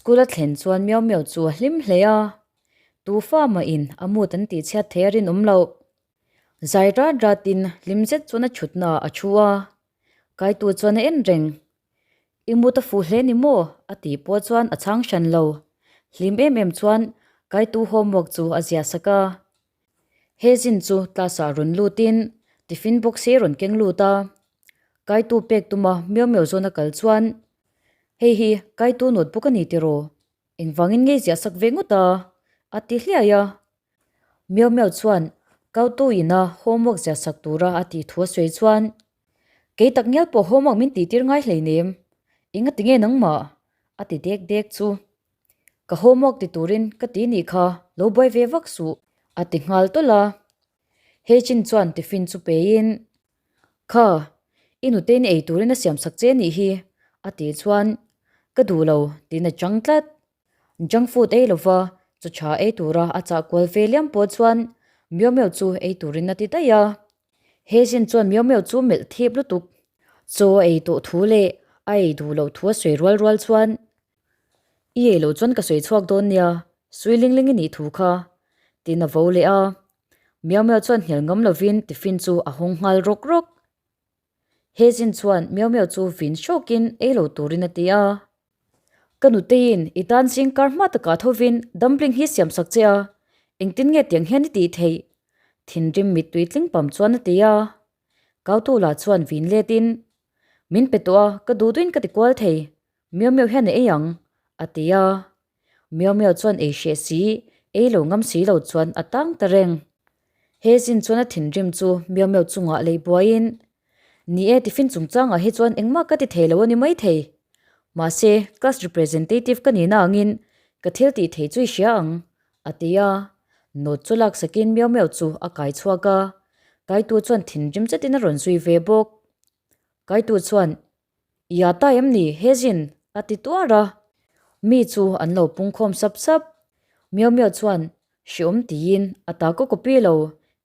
School a thlen chuan Miau Miau chu a hlim hle a, tu fa mah in a mood an tih chhiat thei a rinawm loh. Zai rat rat in hlim zet chuan a thutna ah a thu a, Kaitu chuan a en reng. I mood a fuh hle ni maw? a tih pawh chuan a chhang hran lo. Hlim em em chuan Kaitu homework chu a ziah sak a. He zin chu class ah rawn lut in tiffin box hi a rawn keng lut a, Kaitu pek tuma miau miau zawn a kal chuan Hei hi Kaitu notebook a ni tiraw? Engvangin ngei ziah sak ve ngawt a? a ti hliai a. Miau miau chuan Kautu ina homework ziah sak tura a tih thu a sawi chuan Kei tak ngial pawh homework min tih tir ngai hleinem, enga tinge nangmah? a ti dek dek chu. Ka homework ti turin ka ti nih kha, lo buai ve vak suh, a ti nghal tawlh a. He chin chuan tiffin chu peiin, Kha, i nutein ei turin a siam sak che nih hi, a tih chuan, Ka duh lo, tiin a chang tlat. Junk food ei lova chaw tha ei tura a chah kual ve liam pawh chuan Miau Miau chu ei turin a ti daih a. He zin chuan Miau Miau chu melh thip lutuk. Chaw a ei tawh thu leh a ei duh loh thu a sawi rual rual chuan, I ei loh chuan ka sawi chhuak dawn nia, sui ling ling i nih thu kha, tiin a vo leh a. Miau Miau chuan hnial ngam lovin tiffin chu a hawng nghal rawk rawk. He zin chuan Miau Miau chu vin hrawkin ei lo turin a ti a. Ka nuteiin i tan zing kar hma takah thovin dumpling hi siam sak che a, engtin nge tiang hian i tih theih? Thinrim mittui tling pam chuan a ti a. Kautu lah chuan vin letin, Min pe tawh a, ka duh duhin ka ti kual thei, Miau Miau hian a ei ang, a ti a. Miau Miau chuan ei hreh si, ei lo ngam si lo chuan a tang ta reng. He zin chuan a thinrim chu Miau Miau chungah lei buaiin, Ni e, tiffin chungchangah hi chuan engmah ka ti thei lo a ni maithei. Mahse, class representative ka nihna angin ka thil tih thei chu i hria ang, a ti a. Note chu laksakin Miau Miau chu a kai chhuak a, Kaitu chuan thinrim zetin a rawn zui ve bawk. Kaitu chuan, I a ta em ni, he zin? a ti tuar a. Mi chu an lo pungkhawm sap sap. Miau Miau chuan, Hreawm tiin a ta ka copy lo,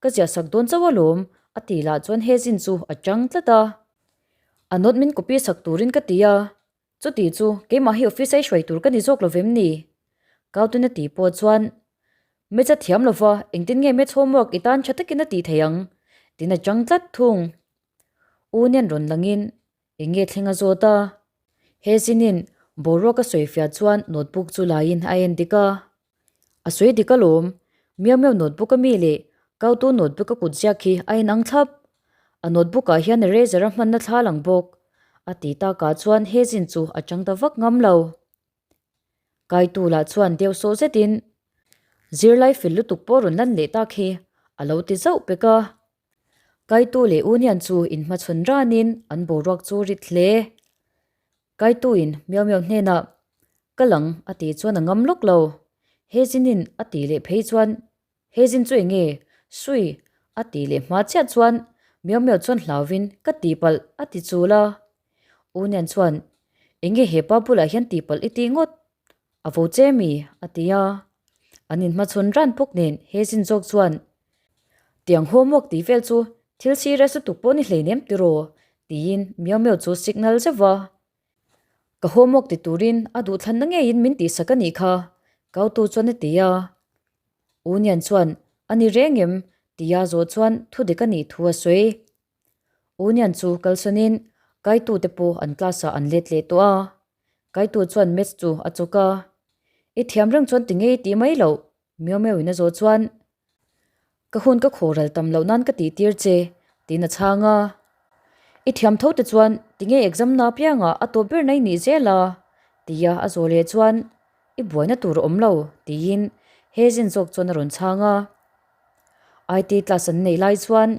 ka ziah sak dawn chauh alawm, a ti lah chuan he zin chu a chang tlat a. A note min copy sak turin ka ti a, chuti chu keimah hi office a i hruai tur ka ni zawk lo vem ni? Kautun a tih pawh chuan, Maths a thiam lova, engtin nge maths homework i tan tha takin a tih theih ang? tiin a chang tlat thung. U nen rawn langin Eng nge thleng a zawt a? He zinin boruak a sawi fiah chuan notebook chu laiin a en dik a. A sawi dik alawm, Miau Miau notebook a mi leh Kautu notebook a kut ziak hi a inang thlap. A notebook ah hian eraser a hmanna thla lang bawk. A ti takah chuan he zin chu a chang ta vak ngam lo. Kaitu lah chuan deuh sawh zetin zirlai fel lutuk pawh rawn lan leh tak hi a lo ti zauh pek a. Kaitu leh Union chu inhmachhawn ranin an boruak chu rit hle. Kaituin Miau Miau hnenah, Ka lang a tih chuan a ngam lawk lo. He zinin a tih leh phei chuan, He zin chu eng nge? Sui a tih leh hma chiah chuan Miau Miau chuan hlauvin ka tihpalh a ti chul a. Union chuan, Eng nge he pa bulah hian tihpalh i tih ngawt? A vo che mi? a ti a. An inhmachhawn ran bawk nen he zin zawk chuan, Tiang homework tih vel chu thil serious lutuk pawh ni hleinem tiraw? tiin Miau Miau chu signal zeuh va. Ka homework ti turin a duhthlanna ngeiin min tihsak a nih kha, Kautu chuan a ti a. Union chuan, A ni reng em? tia zawh chuan thudik a nih thu a sawi. Union chu kalsawnin Kaitute pawh an class ah an let leh tawh a. Kaitu chuan maths chu a chawk a. I thiam reng chuan ti ngei tih mai loh, Miau Miau in a zawh chuan, Ka hun ka khaw ral tam loh nan ka tih tir che, tiin a chhang a. I thiam tho te chuan tinge exam na piangah a tawp ber na i nih zel a? tia a zawh leh chuan, I buaina tur a awm lo, tiin he zin zawk chuan a rawn chhang a. IT class an neih lai chuan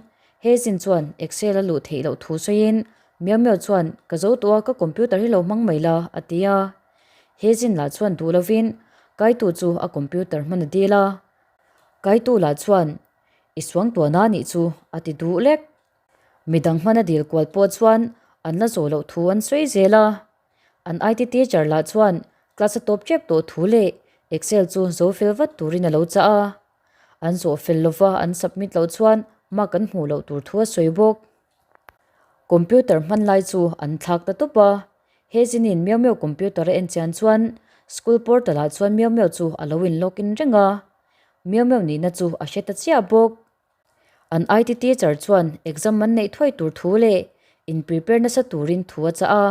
he zin chuan Excel a luh theih loh thu sawiin Miau Miau chuan ka zo tawh a ka computer hi lo hmang mai la a ti a. He zin lah chuan duh lovin Kaitu chu a computer hman a dil a. Kaitu lah chuan I suang tuahna nih chu a ti duh lek. Midang hman a dil kual pawh chuan an la zawh loh thu an sawi zel a. An IT teacher lah chuan class a tawp tep tawh thu leh Excel chu zo fel vat turin a lo chah a. An zawh fel lova an submit loh chuan mark an hmuh loh tur thu a sawi bawk. Computer hman lai chu an thlak ta tawp a, he zinin Miau Miau computer a en chian chuan School portal ah chuan Miau Miau chu a lo in log in reng a, Miau Miau nihna chu a hre ta chiah bawk. An IT teacher chuan exam an neih thuai tur thu leh in prepare nasa turin thu a chah a.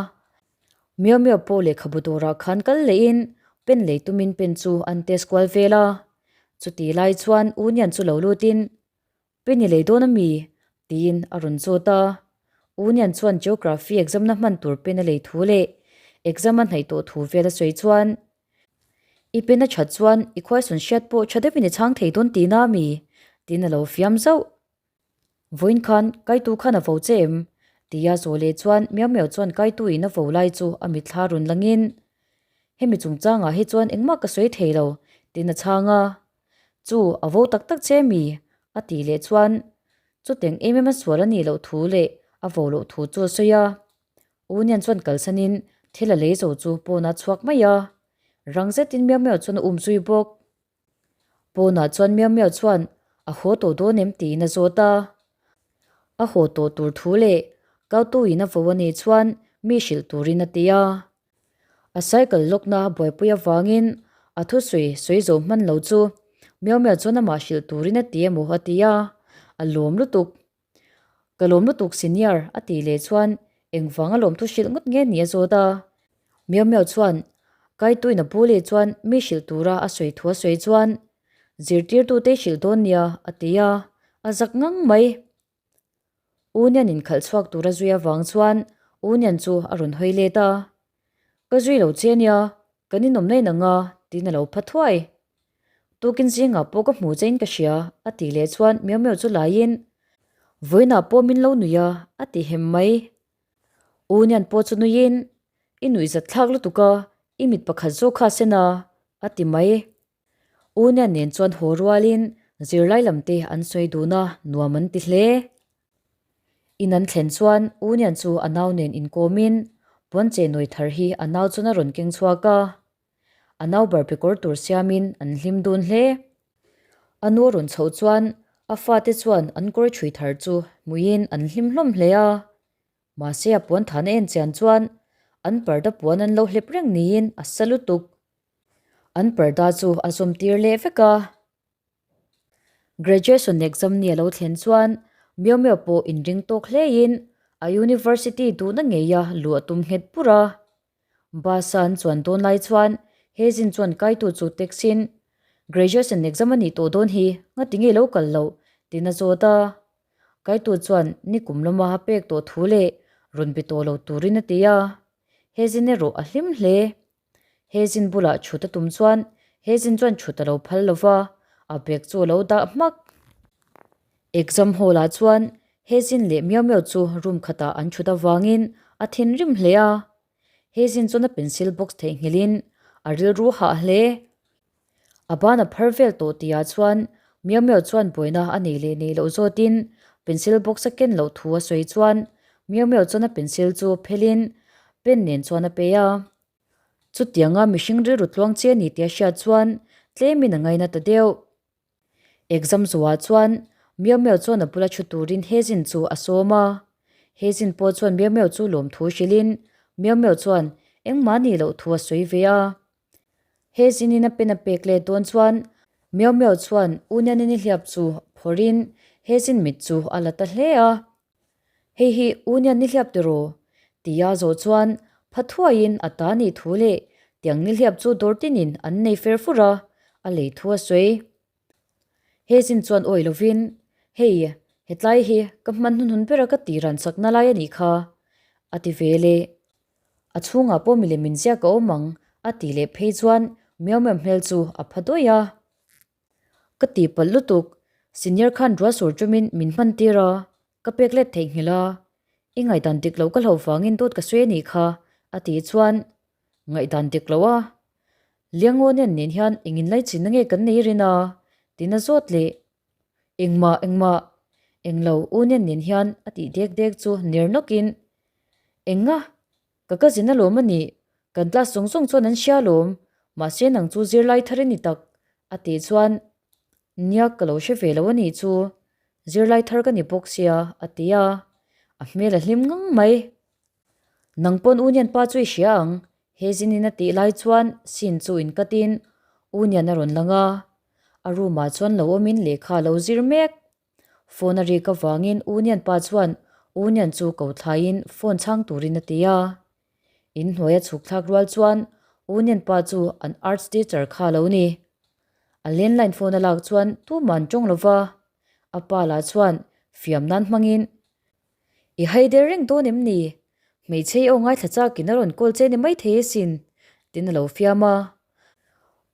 Miau Miau pawh lehkhabu dawrah khan kal lehin pen lei tumin pen chu an test kual vel a. Chutih lai chuan Union chu lo lutin Pen i lei dawn a mi? tiin a rawn zawt a. Union chuan Geography exam na hman tur pen a lei thu leh exam a hnaih tawh thu vel a sawi chuan, I pen a that chuan i khuaisawn hriat pawh tha deuhin i chhang thei dawn tihna a mi? tiin a lo fiam zauh. Vawiin khan Kaitu khan a vo che em? tia zawh leh chuan Miau Miau chuan Kaitu in a vo lai chu a mitthla rawn langin, Hemi chungchangah hi chuan engmah ka sawi thei lo, tiin a chhang a. Chu a vo tak tak che mi? a tih leh chuan chuteng em em a sual a nih loh thu leh a vo loh thu chu a sawi a. Union chuan kalsanin thil a lei zo chu pawnah a chhuak mai a, rang zetin Miau Miau chuan a um zui bawk. Pawnah chuan Miau Miau chuan a haw tawh dawn em tiin a zawt a. A haw tawh tur thu leh Kautuin a vo a nih chuan mi hrilh turin a ti a. A cycle lawkna buaipui avangin a thusawi sawi zo hman lo chu Miau Miau chuan amah hrilh turin a ti emaw a ti a, a lawm lutuk. Ka lawm lutuk senior a tih leh chuan engvang a lawm thu hrilh ngawt nge ni a zawt a. Miau Miau chuan Kaituin a pu leh chuan mi hrilh tura a sawi thu a sawi chuan zirtirtute hrilh dawn nia a ti a, a zak ngang mai. Union inkhalh chhuak tura zui avang chuan Union chu a rawn hawi let a, Ka zui lo che nia, kan inawm na inang a, tiin a lo pha thuai. Tukin zingah pawh ka hmu chein ka hria, a tih leh chuan Miau Miau chu laiin, Vawiinah pawh min lo nui a, a ti hem mai. Union pawh chu nuiin, I nuih zat thlak lutuk a, i mit pakhat zawk kha a sen a, a ti mai. Union nen chuan haw rualin zirlai lam te an sawi dun a, nuam an ti hle. In an thlen chuan Union chu a nau nen inkawmin puanche nawi thar hi a nau chuan a rawn keng chhuak a. A nau bar pekawr tur siamin an hlim dun hle. A nu a rawn chhoh chuan a fate chuan an kawr chhui thar chu hmuiin an hlim hlawm hle a. Mahse a puan thana en chian chuan an parda puan an lo hlep reng niin a sa lutuk. An parda chu a zawm tir leh vek a. Graduation exam ni a lo thlen chuan Miau Miau pawh inring tawk hlein a university duhna ngeia luh a tum nghet pur a. Bus a an chuan dawn lai chuan Hezin chuan kaitu chu text-in Graduation exam a nih tawh dawn hi ngati nge lo kal loh tiin a zawt a. Kaitu chuan nikum lama a pek tawh thu leh rawn be tawh lo turin a ti a. Hezin erawh a hlim hle. Hezin bulah chhut a tum chuan Hezin chuan chhut a lo phal lo va, a bag chu a lo dah hmak. Exam hall ah chuan Hezin leh Miau Miau chu room khatah an chhut avangin a thinrim hle a. Hezin chuan a pencil box theihnghilhin a rilru hah hle. A ban a phar vel tawh tihah chuan Miau Miau chuan buaina a nei leh nei loh zawtin pencil box a ken loh thu a sawi chuan Miau Miau chuan a pencil chu phelin pen nen chuan a pe a. Chutianga mihring rilru tluang che a ni tih a hriat chuan tlemin a ngaina ta deuh. Exam zuah chuan Miau Miau chuan a bula thu turin Hezin chu a sawm a. Hezin pawh chuan Miau Miau chu lawmthu hrilhin Miau Miau chuan engmah nih loh thu a sawi ve a. He zinin a pen a pek leh dawn chuan Miau Miau chuan Union in i hliap chu phawrhin he zin mit chu a la ta hle a. Hei hi Union ni hliap tiraw? Tia zawh chuan pha thuaiin a ta nih thu leh tiang ni hliap chu dawr tinin an nei fer fur a, a lei thu a sawi. He zin chuan awi lovin, Hei, hetlai hi ka hman hnuhnun bera ka tih ransakna lai a nih kha, a ti ve leh. A chhungah pawh milem min ziak a awm ang, a tih leh phei chuan Miau Miau hmel chu a pha dawih a. Ka tihpalh lutuk, senior khan rual sur chumin min hman tir a, ka pek let theihnghilh a. I ngaihdan dik loh ka hlauh vangin dawt ka sawi a nih kha, a tih chuan ngaihdan dik loh a. Liangaw nen nen hian engin laichinna nge kan nei rin a? Tiin a zawt leh. Engmah, engmah, englo u nen nen hian a tih dek dek chu ner nawkin, Enga, ka cousin alawm a nih, kan class zawng zawng chuan an hria alawm, mahse nang chu zirlai thar i ni tak, a tih chuan, Nia ka lo hre ve lo a nih chu, zirlai thar ka ni bawk sia, a ti a, a hmel a hlim ngang mai. Nang pawn u nian pa chu i hria ang. He zinin a tih lai chuan scene chu in cut in Union a rawn lang a, a room ah chuan lo awmin lehkha a lo zir mek. Phone a rik avangin Union pa chuan Union chu ko thlaiin phone chhang turin a ti a. In hnuai a chhuk thlak rual chuan Union pa chu an arts teacher kha a lo ni. A landline phone a lak chuan tumah an tawng lova, a pa lah chuan fiam nan hmangin I hai der reng dawn em ni? Hmeichhe i aw ngaithla chakin a rawn call che ni maithei asin, tiin a lo fiam a.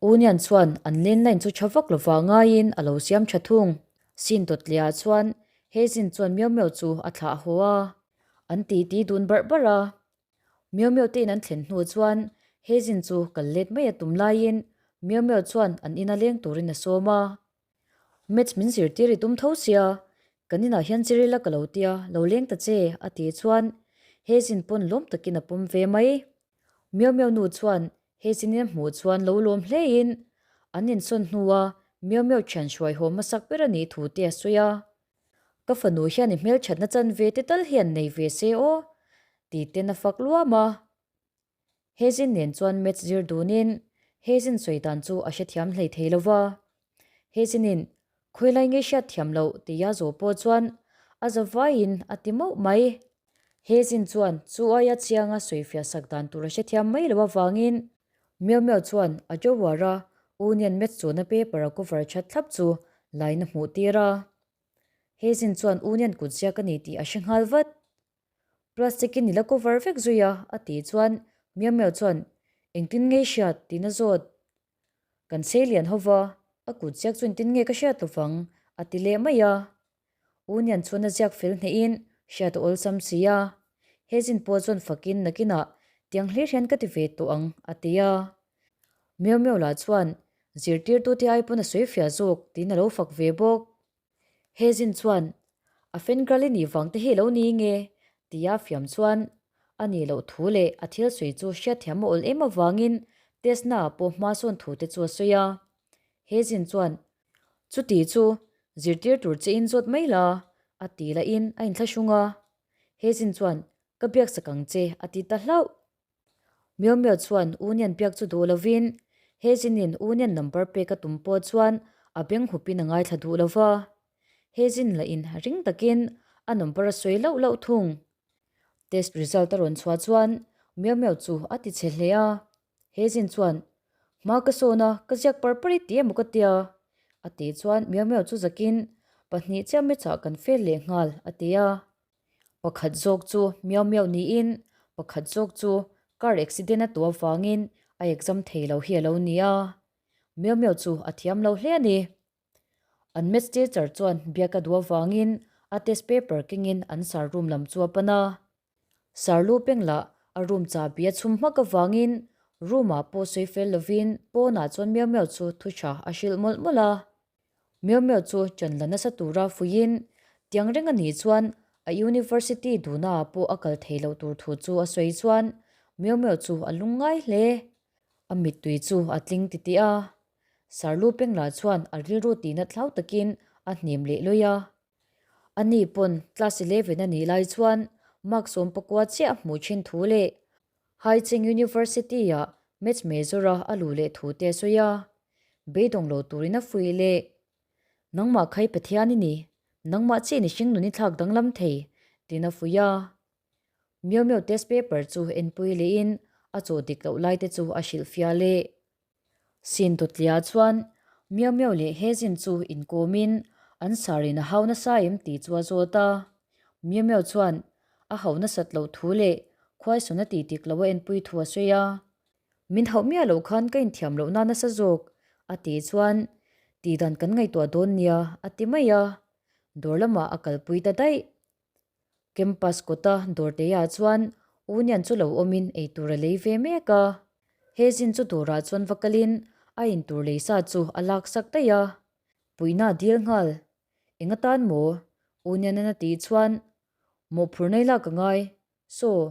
Union chuan an landline chu tha vak lova ngaiin a lo siam tha thung. Sin dawtliah chuan Hezin chuan Miau Miau chu a thlah haw a, an titi dun barh barh a. Miau Miau te in an thlen hnu chuan Hezin chu kal let mai a tum laiin Miau Miau chuan an ina leng turin a sawm a. Maths min zirtir i tum tho sia, kan inah hian Cyril-a ka lo tia, lo leng ta che, a tih chuan Hezin pawn lawm takin a pawm ve mai. Miau Miau nu chuan Hezinin a hmuh chuan lo lawm hlein an insawn hnua Miau Miau thian hruai haw hmasak ber a nih thu te a sawi a. Ka fanu hian i hmelthatna chanve te tal hian nei ve se aw, tih ten a fak luam a. Hezin nen chuan maths zir dunin Hezin sawi dan chu a hrethiam hlei thei lo va. Hezinin khawilai nge hriat thiam loh tia zawh pawh chuan a za vaiin a ti mauh mai. Hezin chuan chu aia chianga sawifiah sak dan tur a hrethiam mai lo avangin Miau Miau chuan a drawer a Union maths chawhna paper a cover that thlap chu line a hmuh tir a. Hezin chuan Union kut ziak a ni tih a hre nghal vat. Plastic in i la cover vek zui a, a tih chuan Miau Miau chuan engtin nge i hriat tiin a zawt. Kan sei lian ho va, a kut ziak chu engtin nge ka hriat lovang a ti leh mai a. Union chuan a ziak fel hnehin hriat a awlsam si a. He zin pawh chuan fakin nakinah tiang hlir hian ka ti ve tawh ang a ti a. Miau Miau lah chuan zirtirtute ai pawn a sawi fiah zawk tiin a lo fak ve bawk. He zin chuan, A fengrali nih vang te hi lo ni nge? tia fiam chuan a nih loh thu leh a thil sawi chu hriatthiam a awl em avangin test naah pawh hma sawn thu te chu a sawi a. He zin chuan, Chuti chu zirtir tur che in zawt mai la, a ti lahin a inthlahrung a. He zin chuan, Ka biaksak ang che, a ti ta hlauh. Miau Miau chuan Union biak chu duh lovin he zinin Union number pek a tum pawh chuan a beng hupin a ngaithla duh lo va. He zin lahin ring takin a number a sawi lauh lauh thung. Test result a rawn chhuah chuan Miau Miau chu a ti chhe hle a. He zin chuan, Hma ka sawn a, ka ziak par par i ti emaw ka tia? A tih chuan Miau Miau chu zakin, Pahnih chiah mechah kan fail leh nghal, a ti a. Pakhat zawk chu miau miau niin pakhat zawk chu car accident a tuah avangin a exam thei lo hi a lo ni a. Miau miau chu a thiam lo hle a ni. An maths teacher chuan biak a duh avangin a test paper kengin an sir room lam chu a pan a. Sir lu peng lah a room chahbi a chhum hmak avangin room ah pawh sawi fel lovin pawnah chuan miau miau chu thu tha a hrilh mawlh mawlh a. Miau miau chu ṭan la nasa tura fuiin tiang reng a nih chuan a university duhnaah pawh a kal thei loh tur thu chu a sawi chuan Miau miau chu a lung ngai hle. A mittui chu a tling titih a. Sir Lu Peng lah chuan a rilru tihna thlau takin a hnim leh lawih a. Ani pawn class 11 a nih lai chuan mark 19 chiah a hmuh thin thu leh Haicheng University-ah Maths major-a a luh leh thu te a sawi a, beidawng lo turin a fuih leh. Nangmah khai Pathian i ni, nangmah chiah ni hring nun i thlak danglam thei, tiin a fuih a. Miau Miau test paper chu enpui lehin a chawh dik loh lai te chu a hrilhfiah leh. Sin Dawtlia chuan Miau Miau leh Hezin chu inkawmin an sarin a hau nasa em tih chu a zawt a. Miau Miau chuan a hauh nasat loh thu leh khuaisawn a tih dik loh a enpui thu a sawi a. Min hauh miah loh khan ka inthiam loh na nasa zawk a tih chuan tihdan kan ngaihtuah dawn nia a ti mai a. Dawr lamah a kalpui ta daih. Campus kawta dawrteia chuan Union chu lo awmin eitur a lei ve mek a. He zin chu dawrah chuan va kalin a intur lei sa chu a laksak daih a. Puihna a dil nghal. Eng atan maw? Union-an a tih chuan mawhphurhna i lak a ngai. Saw,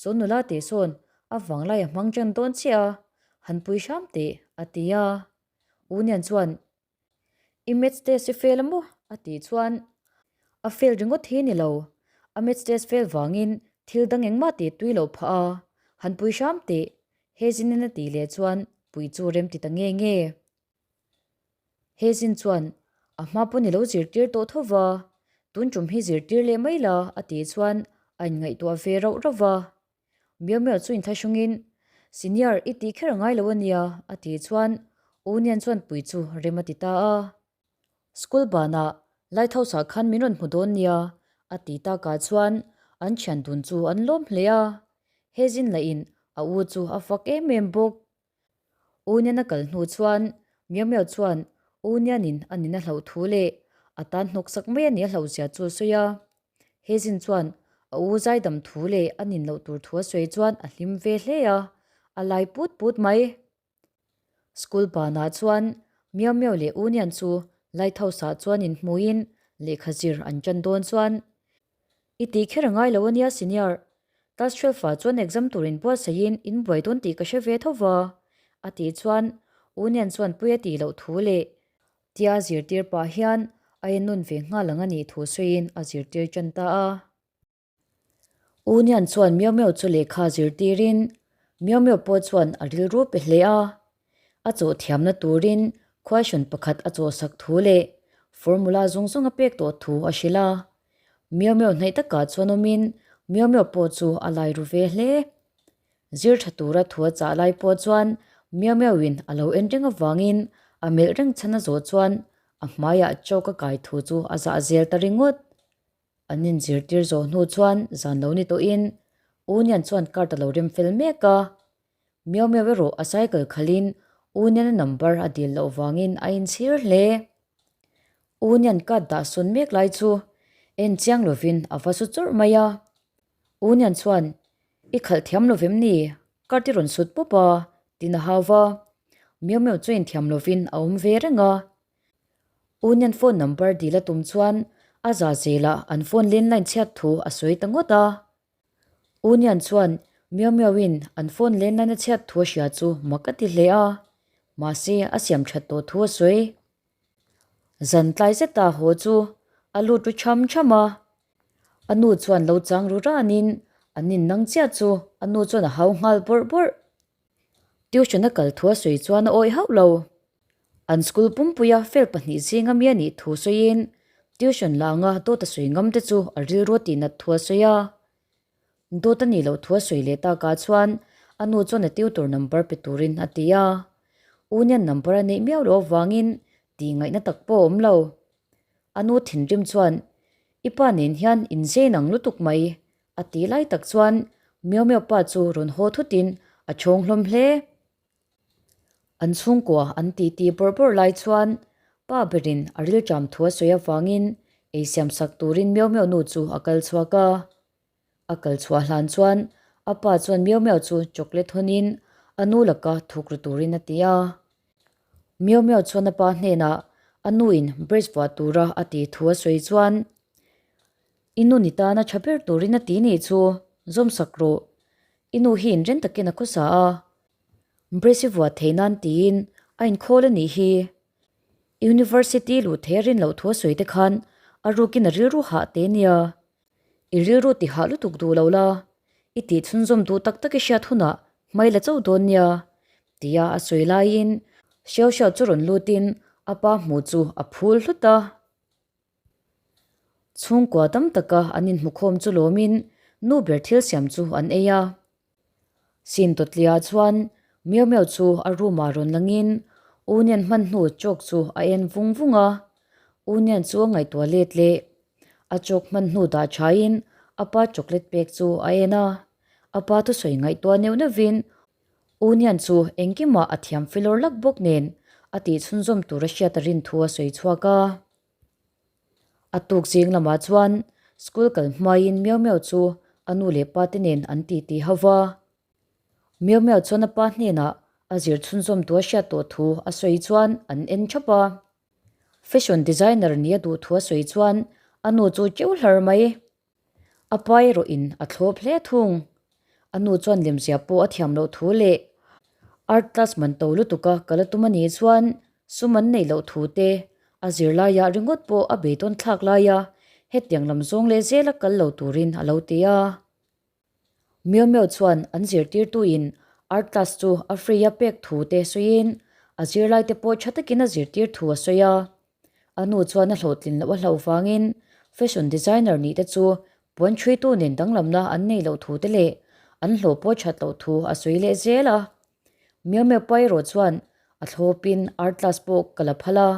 saw nula teh sawn a vanglai a hmang ṭan dawn chiah a, han pui hram teh, a ti a. Union chuan I maths test i fail a maw? a tih chuan a fail ringawt hi ni lo, a maths test fail vangin thil dang engmah tih tui loh phah a, han pui hram teh. Hezinin a tih leh chuan puih chu rem ti ta nge nge. Hezin chuan a hma pawn i lo zirtir tawh tho va, tun tum hi zirtir leh mai la a tih chuan a inngaihtuah ve rauh rauh va. Miau miau chu inthlahrungin, Senior i tih kher a ngai lo a nia a tih chuan Union chuan puih chu rem a ti ta a. School banah Lighthouse ah khan min rawn hmu dawn nia a ti takah chuan an thian dun chu an lawm hle a. Hezin lahin a u chu a fak em em bawk. Union a kal hnu chuan Miau Miau chuan Union in a nina hlauh thu leh a tan hnawksak mai a nih a hlauhzia chu a sawi a. Hezin chuan a u zaidam thu leh a nin loh tur thu a sawi chuan a hlim ve hle a, a lai put put mai. School banah chuan Miau Miau leh Union chu Lighthouse ah chuan inhmuin lehkha zir an tan dawn chuan I tih kher a ngai lo a nia senior, class 12 ah chuan exam tur inbuatsaihin in buai dawn tih ka hre ve tho va a tih chuan Union chuan pui a tih loh thu leh tia zirtir pah hian a en nawn ve nghal ang a nih thu sawiin a zirtir tan ta a. Union chuan Miau Miau chu lehkha zirtirin Miau Miau pawh chuan a rilru pe hle a. A chawh thiamna turin question pakhat a chawhsak thu leh formula zawng zawng a pek tawh thu a hrilh a. Miau Miau hnaih takah chuan awmin Miau Miau pawh chu a lai ru ve hle. Zir tha tura thu a chah lai pawh chuan Miau Miauin a lo en reng avangin a melh reng chhan a zawh chuan a hmaiah chalk a kai thu chu a zah zel ta ringawt. An inzirtir zawh hnu chuan zan lo ni tawhin Union chuan card a lo rem fel mek a. Miau miau erawh a cycle khalhin Union-a number a dil loh vangin a inchhir hle. Union card dah sawn mek lai chu en chiang lovin a va su chawrh mai a. Union chuan, I khalh thiam lo vem ni? Card i rawn sut pawp a, tin a hau va. Miau miau chu inthiam lovin a awm ve reng a. Union phone number dil a tum chuan a za zelah an phone landline chhiat thu a sawi ta ngawt a. Union chuan Miau Miau in an phone landline a chhiat thu a hria chu mak a ti hle a, mahse a siam that tawh thu a sawi. Zan tlai zeta haw chu a lut ru cham cham a, a nu chuan lo chang ru ranin an innang chiah chu a nu chuan a hau nghal bawrh bawrh. Tuition a kal thu a sawi chuan a awih hauh lo. An school pumpuia fel pahnih zinga mi a nih thu sawiin tuition la anga dawt a sawi ngam te chu a rilru a tihnat thu a sawi a. Dawt a nih loh thu a sawi leh takah chuan a nu chuan a tutor number pe turin a ti a. Union number a neih miau loh avangin tih ngaihna tak pawh a awm lo. A nu thinrim chuan, I pa nen hian inzei nang lutuk mai A ti lai tak chuan Miau Miau pa chu rawn haw thutin a chhawng hlawm hle. An chhungkua an titi bawrh bawrh lai chuan pa berin a rilṭam thu a sawi avangin ei siam sak turin Miau Miau nu chu a kal chhuak a. A kal chhuah hlan chuan a pa chuan Miau Miau chu chocolate hawnin a nu laka thuk ru turin a ti a. Miau Miau chuan a pa hnenah a nuin brace vuah tura a tih thu a sawi chuan I nu ni tana tha ber turin a ti nih chu zawm sak rawh. I nu hi inren takin a khawsa a, brace i vuah thei nan tiin a inkhawl a nih hi. University luh thei a rin loh thu a sawi te khan a rukin a rilru hah teh nia. I rilru ti hah lutuk duh lo la, i tih chhunzawm duh tak tak i hriat hunah hmai la chauh dawn nia, tia a sawi laiin Xiao Xiao chu rawn lutin a pa hmuh chu a phul hlut a. Chhungkua tam taka an inhmukhawm chu lawmin nu ber thil siam chu an ei a. Sin Tawtlia chuan Miau Miau chu a room ah rawn langin Union hman hnu chalk chu a en vung vung a. Union chu a ngaihtuah let leh. A chalk hman hnu dah thain a pa chocolate pek chu a en a. A pa thusawi ngaihtuah neuh neuhin Union chu engkimah a thiam filawr lak bawk nen a tih chhunzawm tur a hriat a rin thu a sawi chhuak a. A tuk zing lamah chuan school kal hmaiin Miau Miau chu a nu leh pa te nen an titi ho va. Miau Miau chuan a pa hnenah a zir chhunzawm tur a hriat tawh thu a sawi chuan an en thap a. Fashion designer nih a duh thu a sawi chuan a nu chu teuh hlar mai. A pa erawhin a thlawp hle thung. A nu chuan lemzia pawh a thiam loh thu leh art class man to lutuka kal a tum a nih chuan sum an neih loh thu te a zirlaiah ringawt pawh a beidawn thlak laia hetiang lam zawng leh zela kal lo turin a lo ti a. Miau Miau chuan an zirtirtuin Art class chu a free a pek thu te sawiin a zirlai te pawh tha takin a zirtir thu a sawi a. A nu chuan a hlawhtlin loh a hlauh vangin fashion designer nih te chu puan chhuitu nen danglamna an nei loh thu te leh an hlawh pawh that loh thu a sawi leh zel a. Miau Miau pa erawh chuan a thlawpin art class pawh ka la phal a.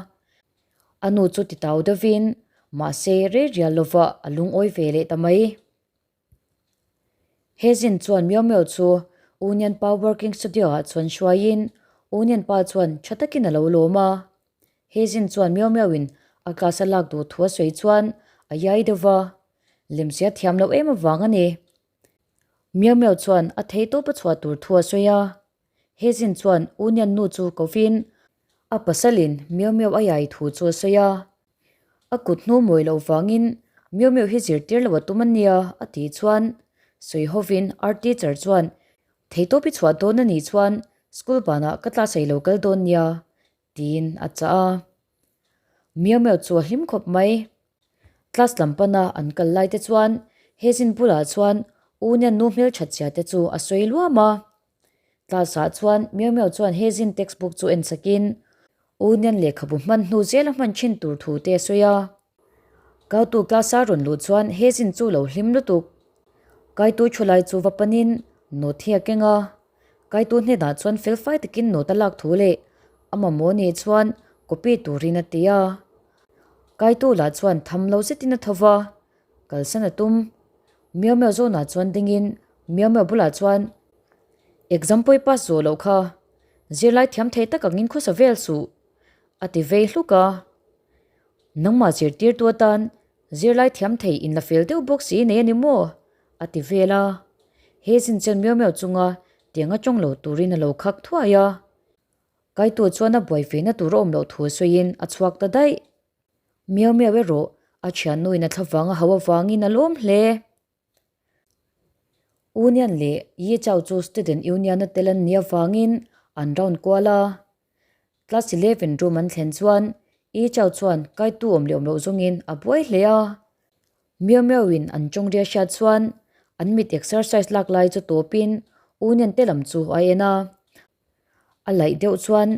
A nu chu ti tau deuhin mahse rei rial lovah a lungawi ve leh ta mai. Hezin chuan Miau Miau chu Union pa working studio ah chuan hruaiin Union pa chuan tha takin a lo lawm a. Hezin chuan Miau Miau in a class a lak duh thu a sawi chuan a iai deuh va, lemzia thiam loh em avang a ni. Miau Miau chuan a thei tawp a chhuah tur thu a sawi a. Hezin chuan Union nu chu kovin a pasalin Miau Miau a iai thu chu a sawi a. A kut hnu mawi loh vangin Miau Miau hi zirtir lo a tum a nia a tih chuan sawi hovin art teacher chuan Theitawp i chhuah dawn a nih chuan school banah ka class ei lo kal dawn nia tiin a chah a. Miau Miau chu a hlim khawp mai. Class lam pana an kal lai te chuan Hezin bulah chuan Union nu hmelthat zia te chu a sawi luam a. Class ah chuan Miau Miau chuan Hezin textbook chu en sakin Union lehkhabu hman hnu zel a hman thin tur thu te a sawi a. Kautu class a rawn luh chuan Hezin chu lo hlim lutuk. Kaitu thu lai chu va panin note hi a keng a. Kaitu hnenah chuan fel fai takin note a lak thu leh a mamawh nih chuan copy turin a ti a. Kaitu lah chuan tham lo zetin a tho va, kalsan a tum. Miau Miau zawnah chuan dingin Miau Miau bulah chuan Exam pawi pass zawh loh kha zirlai thiam thei tak angin khawsa vel suh a ti vei hluk a. Nangmah zirtirtu atan zirlai thiam thei in la fel deuh bawk si nei a ni maw? a ti vel a. He zin chuan Miau Miau chunga tiang a tawng lo turin a lo khak thuai a. Kaitu chuan a buai ve na tur a awm loh thu sawiin a chhuak ta daih. Miau Miau erawh a thiannuin a thlavang a hauh avangin a lawm hle. Union leh Yi Chao chu Student Union a tel an nih avangin an round kual a. Class 11 room an thlen chuan Yi Chao chuan kaitu awm leh awm loh zawngin a buai hle a. Miau Miau in an tawng ria hriat chuan an mit exercise lak lai chu tawpin Union te lam chu a en a. A laih deuh chuan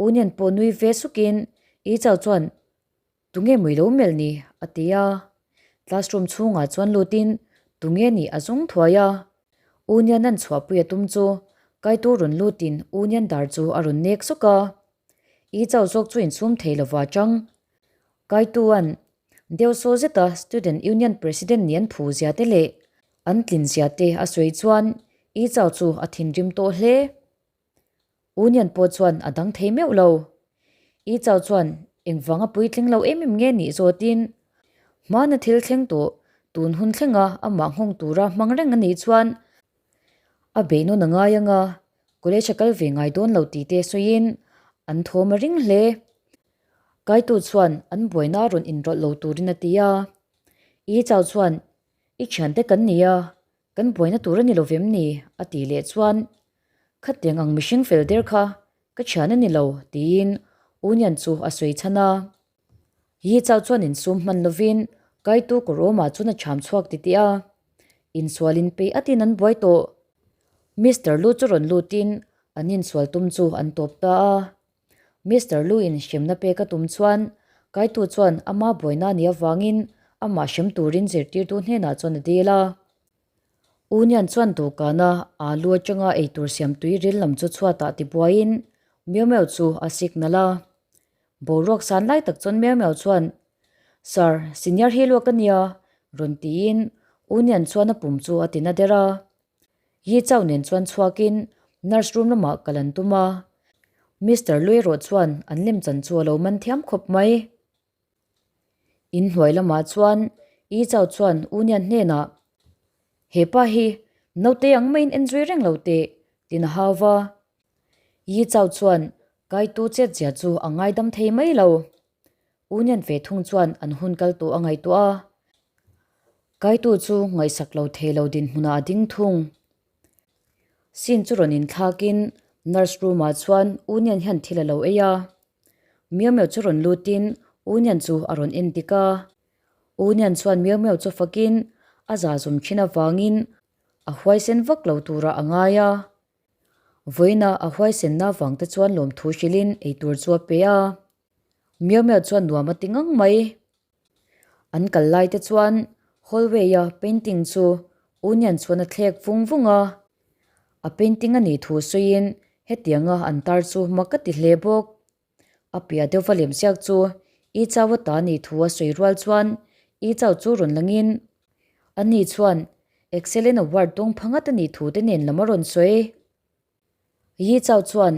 Union pawh nui ve sukin Yi Chao chuan Tunge mui lo melh ni? a ti a. Classroom chhungah chuan lutin tunge nih a zawng thuai a. Union an chhuahpui a tum chu Kaitu rawn lutin Union dar chu a rawn nek sawk a. I chau zawk chu insum thei lova chang. Kaituan deuh saw zeta Student Union President nih an phu zia te leh an tlin zia te a sawi chuan I chau chu a thinrim tawh hle. Union pawh chuan a dang thei meuh lo. I chau chuan engvanga puitling lo em em nge nih zawtin hmana thil thleng tawh tun hun thlenga amah nghawng tura hmang reng a nih chuan a beih nawn a ngai anga college a kal ve ngai dawn lo tih te sawiin an thawm a ring hle. Kaitu chuan an buaina rawn inrawlh lo turin a ti a. I chau chuan i thiante kan ni a, Kan buaina tur a ni lo vem ni? a tih leh chuan, Khatiang ang mihring fel der kha ka thian a ni lo, tiin Union chu a sawi chhan a. Yi chau chuan insum hman lovin Kaitu kawr awmah chuan a cham chhuak titih a. Insual inpeih atin an buai tawh. Mister Lu chu rawn lutin an insual tum chu an tawp ta a. Mister Lu in hremna pek a tum chuan Kaitu chuan ama buaina a nih avangin amah hrem turin zirtirtu hnenah chuan a dil a. Union chuan dawhkana alu atanga eitur siam tui ril lam chu chhuatah tibuaiin Miau Miau chu a signal a. Boruak san lai tak chuan Miau Miau chuan, Sir, senior hi luak a nia, rawn tiin Union chuan a pum chu a tina der a. Yi Chao nen chuan chhuakin nurse room lamah kal an tum a, Mister Lu erawh chuan an lemchan chu a lo man thiam khawp mai. In hnuai lamah chuan Yi Chao chuan Union hnenah, He pa hi naute ang maiin en zui reng lo teh, tiin a hau va. Yi Chao chuan Kaitu chetzia chu a ngaidam thei mai lo. Union ve thung chuan an hun kal tawh a ngaihtuah a. Kaitu chu ngaihsak lo thei lo dinhmunah a ding thung. Scene chu rawn inthlakin nurse room ah chuan Union hian thil a lo ei a. Miau Miau chu rawn lutin Union chu a rawn en dik a. Union chuan Miau Miau chu fakin a za zawm thin avangin a huaisen vak lo turah a ngai a. Vawiina a huaisenna vang te chuan lawmthu hrilhin eitur chu a pe a. Miau Miau chuan nuam a ti ngang mai. An kal lai te chuan hallway a painting chu Union chuan a thlek vung vung a. A painting a nih thu sawiin hetianga an tar chu mak a ti hle bawk. A piah deuhva lemziak chu I Chau a ta nih thu a sawi rual chuan I Chau chu rawn langin ani chuan Excellent Award dawng pha ngat a nih thu te nen lam a rawn sawi. Yi Chau chuan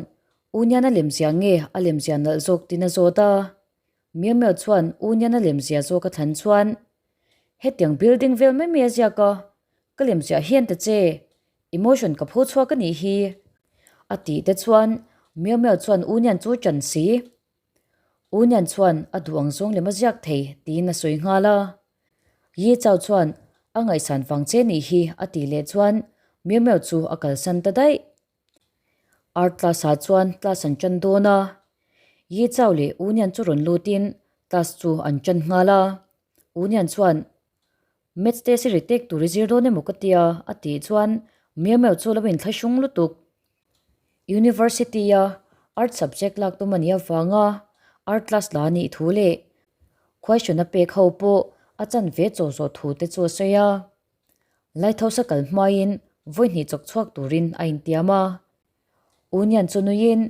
Union a lemzia nge a lemzia nalh zawk tin a zawt a. Miau Miau chuan Union a lemzia zawk a thlan chuan hetiang building vel mai mai a ziak a, ka lemziah hian ta che Emotion ka pho chhuak a nih hi. A tih te chuan Miau Miau chuan U Nian chu ṭan si. U Nian chuan a duh ang zawng lem a ziak thei tiin a sawi nghal a. Yi Chau chuan a ngaihsan vang che nih hi a tih leh chuan Miau Miau chu a kalsan ta daih. Art class ah chuan class an ṭan dawn a. Yi Chau leh U Nian chu rawn lutin class chu an ṭan nghal a. U Nian chuan Maths test i ritek tur i zir dawn emaw ka tia a tih chuan Miau Miau chu lo inthlahrung lutuk. University a Art subject lak tum a nih avanga Art class la a nih thu leh question a pek ho pawh a chan ve chaw zawh thu te chu a sawi a. Lighthouse a kal hmain vawi hnih chawk chhuak turin a intiam a. Union chu nuiin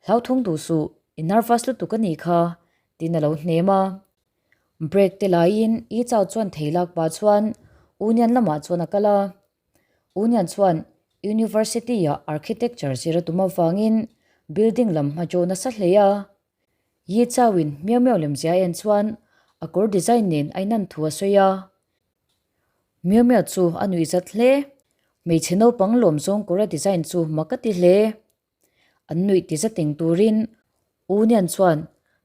hlauthawng duh suh i nervous lutuk a nih kha tiin a lo hnem a. Break te laiin I Chau chuan thei lak pah chuan Union lamah chuan a kal a. Union chuan University ah Architecture zir a tum avangin building lam a jaw nasa hle a. Yi Chau in Miau Miau lemzia a en chuan a kawr design nen a inan thu a sawi a. Miau Miau chu a nuihzat hle. Hmeichhe naupang lawm zawng kawr a design chu mak a ti hle. An nuih ti za ting turin U Nian chuan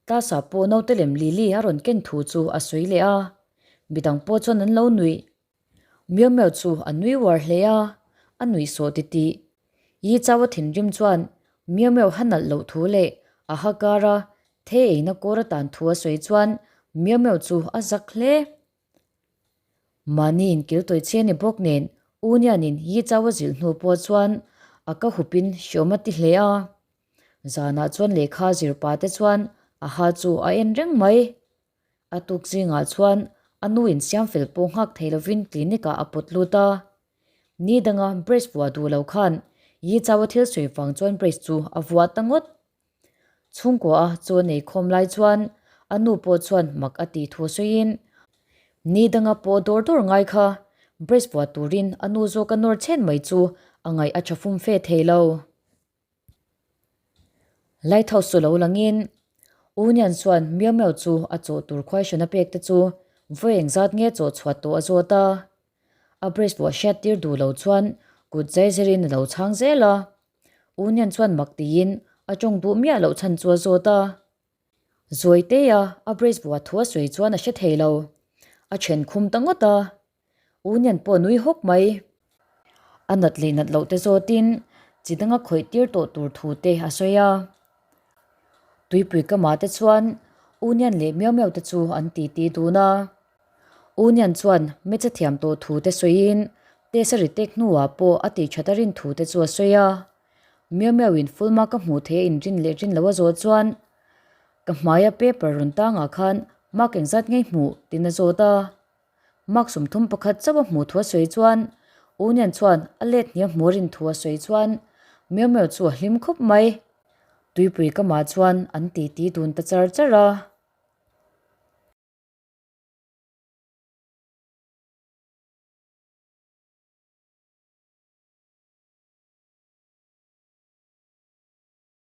class ah pawh naute lem Lily a rawn ken thu chu a sawi leh a, midang pawh chuan an lo nuih. Miau Miau chu a nui uar hle a, a nuih sawh titih. Yi Chau a thinrim chuan Miau Miau ha nalh loh thu leh a ha kar a the eina kawr a tan thu a sawi chuan Miau Miau chu a zak hle. Mahni inkil tawih che ni bawk nen U Nianin Yi Chau a zilh hnu pawh chuan a ka hupin hriawm a ti hle a. Zanah chuan lehkha zir pa te chuan a ha chu a en reng mai. A tuk zingah chuan a nu insiam fel pawh nghak thei lovin clinic ah a pawt lut a. Ni danga brace vuah duh lo khan Yi Chau a thil sawi vang chuan brace chu a vuah ta ngawt. Chhungkua a chaw nei khawm lai chuan a nu pawh chuan mak a tih thu sawiin ni danga pawh dawr dawr ngai kha brace vuah turin a nu zawk a nawr chhen mai chu a ngaih a tha fum fe thei lo. Lighthouse chu lo langin U Nian chuan Miau Miau chu a chawh tur khuaihran a pek te chu vawi engzat nge chawh chhuah tawh a zawt a. A brace vuah hriat tir duh lo chuan kut zai zerin a lo chhang zel a. Union chuan mak tiin a tawng duh miah loh chhan chu a zawt a. Zawiteia a brace vuah thu a sawi chuan a hre thei lo. A then khum ta ngawt a. Union pawh a nui hawk mai. A nat leh nat loh te zawtin chi danga khawih tir tawh tur thu te a sawi a. Tuipui kamah te chuan Union leh Miau Miau te chu an titi dun a. Union chuan hmeichhe thiam tawh thu te sawiin test a ri tek hnuah pawh a tih that a rin thu te chu a sawi a. Miau Miau in full mark a hmuh theih a inrin leh rin loh a zawh chuan ka hmaia paper rawn tangah khan mark engzat ngei hmuh tiin a zawt a. Mark 31 chauh a hmuh thu a sawi chuan Union chuan a let hniam hmuh a rin thu a sawi chuan Miau Miau chu a hlim khawp mai. Tuipui kamah chuan an titi dun ta char char a.